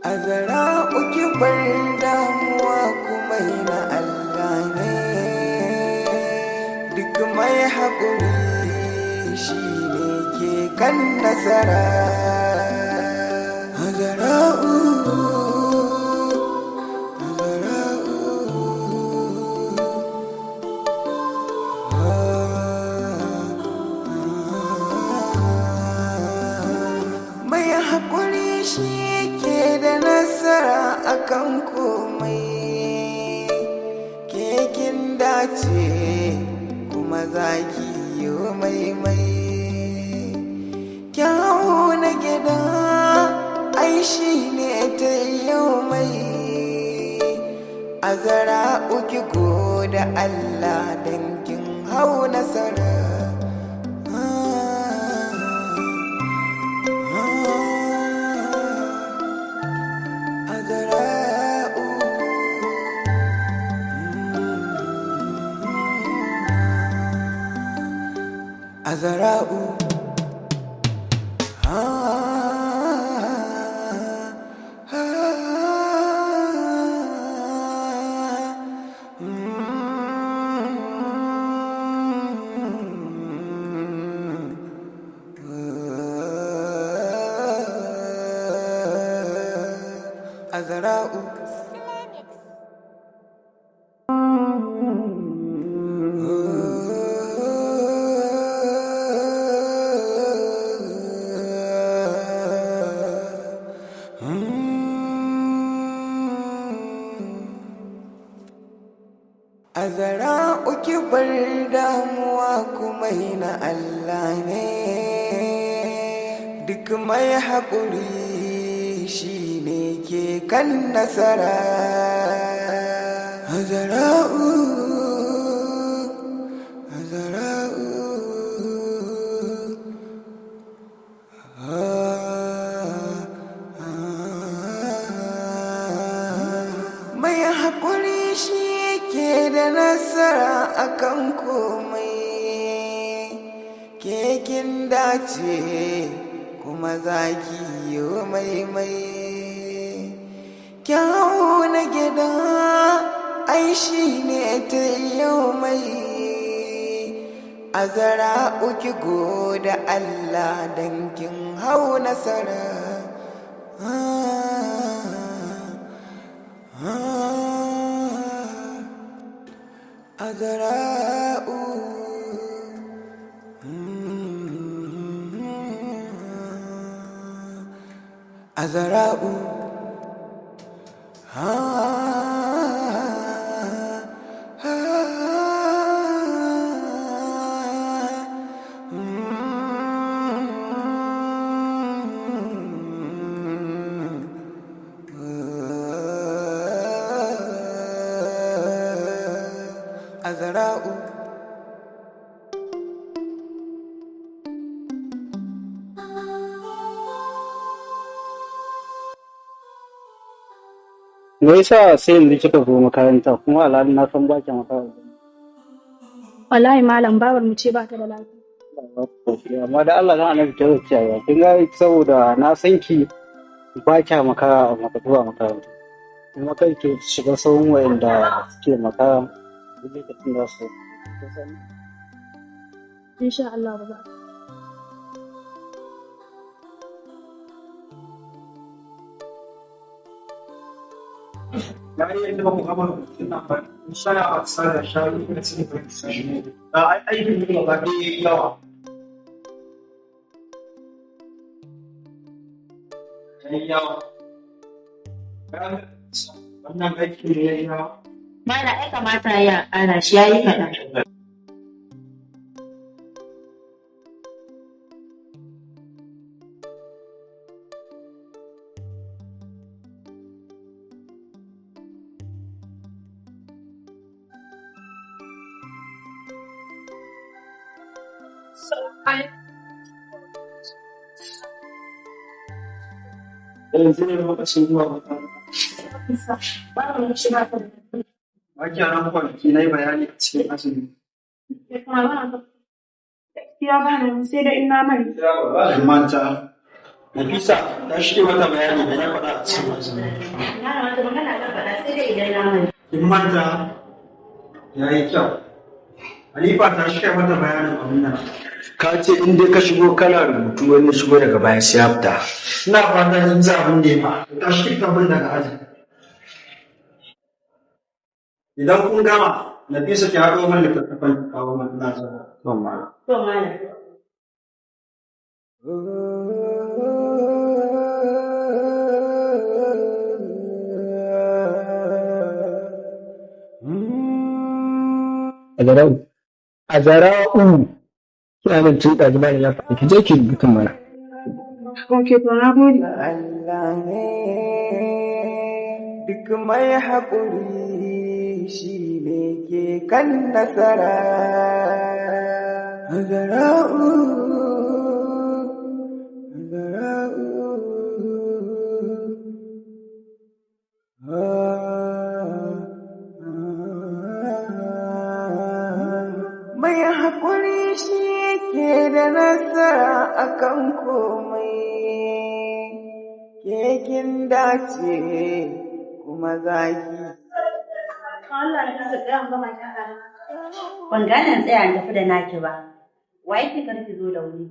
Azara uki bar damuwa kuma na Allah ne. Duk mai haƙuri shi ne ke kan nasara. Azara'u, Azara'u. Mai haƙuri shi ke da nasara akan komai. Kekin dace kuma zaki yi maimai. Kyawu na gida ai shi ne ta yau mai. Azara uki da Allah dan kin hau nasara. Azara'u. Azara'u. Azara'u. Azara uki bar damuwa kuma na Allah ne. Duk mai haƙuri shi ne ke kan nasara. Azara'u, Azara'u. Mai haƙuri shi ke da nasara akan komai. Kekin dace kuma zaki yi maimai. Kyawu na gida ai shi ne ta yau mai. Azara uki da Allah dan kin hau nasara. Azara'u. Azara'u. Azara'u. Me yasa sai yanzu kika zo makaranta kuma alhalin na san ba ki makaranta? Wallahi malam, babar mu ce ba ta da lafiya. Amma da Allah dan Annabi ki kiyaye. Kin ga, saboda na san ki ba kya makara a zuwa makaranta. Kuma kai ki shiga sahun wa'inda suke makara duk lokacin da su. Insha Allah ba za. Na yi yadda ba ku gama rubutun nan ba, sana wasa da shanu da cin shi. A aikin ne gaba ɗaya yayi yawa. Yayi yawa. Wannan aikin ne yayi yawa. Malam, ai kamata ya ƙara shi, yayi kaɗan. Yanzu ne lokacin zuwa makaranta. Babar mu ce ba ta da lafiya. Ba kya nan kwanaki na yi bayani a cikin azumi. Gaskiya ba na, sai dai in na manta. Manta. Nafisa ta shirya mata bayani da na faɗa a cikin azumi. Malam wata magana ka faɗa sai dai idan na manta. Kin manta ya yi kyau. Halifa ta shirya mata bayanin abin nan. Ka ce in dai ka shigo kana rubutu wani shigo daga baya sai ya fita. Ina fata kin ji abin da ya fa. Ta shirya abin daga aji. Idan kun gama, Nafisa ki haɗo min littattafan ki kawo min ina zuwa. To malam. To malam. Azara'u. Azara'u. Kina nan tun ɗazu malam ya faɗi ki je ki rubutun mana. Ok, to na gode. Allah ne duk mai haƙuri shi ne ke kan nasara. Zara'u, zara'u, mai haƙuri shi ke da nasara akan komai. Kekin dace kuma zaki. Allah na kasa tsaya in gama gyara. Ban gane in tsaya in tafi da naki ba. Wa yake kar ki zo da wuri?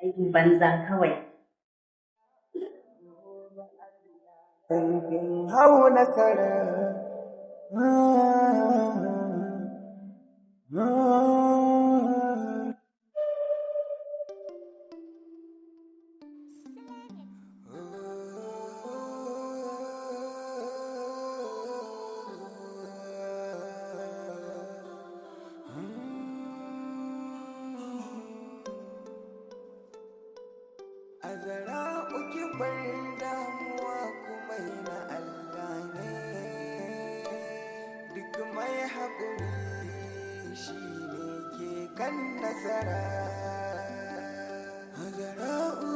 Aikin banza kawai. Tantin hau nasara. Azara'u ki bar damuwa kuma na Allah ne duk mai haƙuri shi ne ke kan nasara. Azara'u,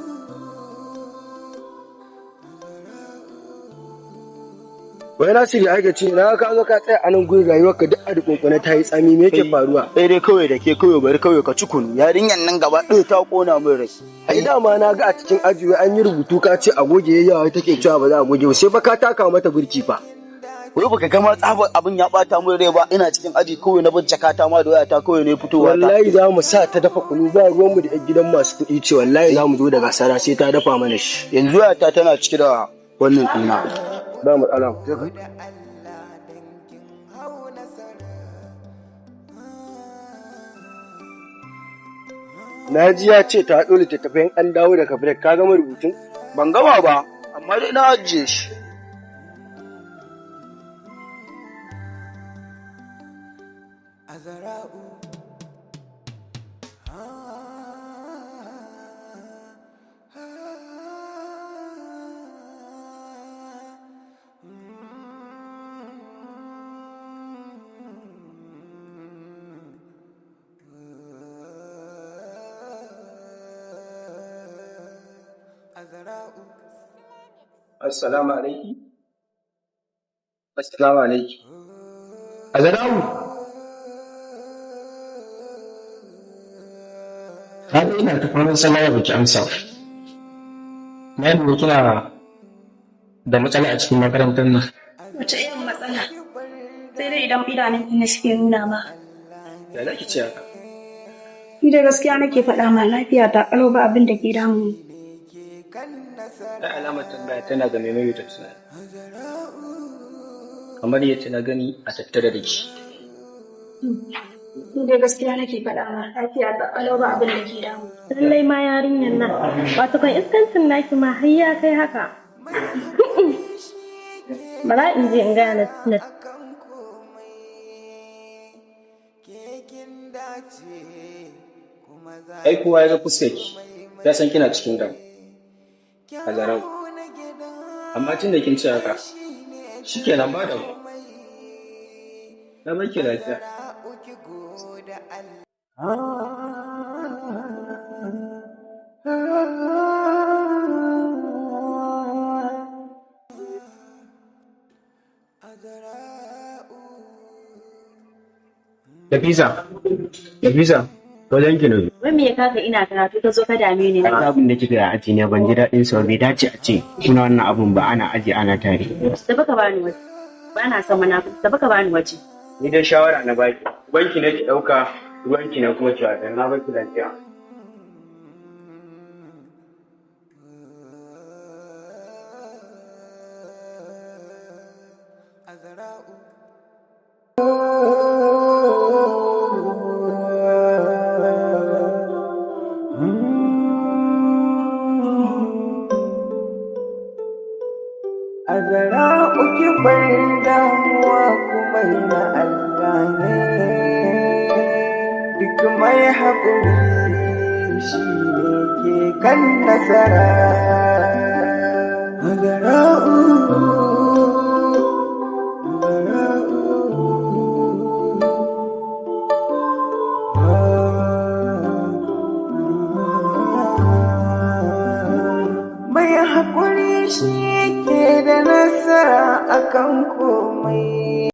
Wai Nasiru ya aika ce na ka zo ka tsaya a nan gurin rayuwarka duk a dukunkune ta yi tsami me yake faruwa? Sai dai kawai da ke kawai bari kawai ka ci kunu yarinyan nan gaba ɗaya ta ƙona min rai. Ai dama na ga a cikin aji wai an yi rubutu ka ce a goge yawa take cewa ba za a goge ba sai fa ka taka mata burki fa. Wai baka gama tsabar abin ya ɓata min rai ba ina cikin aji kawai na bincika ta ma da wayata kawai ne fitowa ta. Wallahi za mu sa ta dafa kunu ba ruwanmu da 'yan gidan masu kuɗi ce wallahi za mu zo daga sara sai ta dafa mana shi. Yanzu wayata tana cike da wannan ɗina. Ba mu tsala. Da Allah dankin hau nasara. Na ji ya ce ta haɗo littattafai in an dawo daga break ka gama rubutun? Ban gama ba amma dai na ajiye shi. Azara'u. Azara'u. Assalamu alaikum. Assalamu alaikum. Azara'u. Na ga ina ta faman sallama baki amsa ba. Na lura kina da matsala a cikin makarantar nan. Wace irin matsala? Sai dai idan idanun ne suke nuna ma. Ya za ki ce haka? Ni da gaskiya nake faɗa ma lafiya ta ƙalau ba abin da ke damu. Ai alamar tambaya tana ga mai maimaita tunani. Kamar yadda na gani a tattare da ki. Ni da gaskiya nake faɗa ma lafiya ta ƙalau ba abin da ke damu. Lallai ma yarinyar nan, wato kan iskancin naki ma har ya kai haka. Bara in je in gaya na Akan komai kekin dace kuma Ai kowa ya ga fuskar ki, ya san kina cikin damu. Azara'u. Amma tun da kin ce haka, shikenan ba da Na barki lafiya. Nafisa, Nafisa, Wajen ki ne. Wai me ya kaka ina karatu ka zo ka dame ni? Wannan abin da kika yi a aji ne ban ji daɗin sa ba, bai dace a ce kuna wannan abun ba ana aji ana tare. Tafi ka bani waje. Ba na son munafiki. Tafi ka bani waje. Ni dai shawara na baki. Banki ne ki ɗauka, ruwanki ne kuma ki wata. Na baki lafiya. Azara uki bar damuwa kuma na Allah ne duk mai haƙuri shi ne ke kan nasara. Azara'u, Azara'u. Mai haƙuri shi ke da nasara akan komai.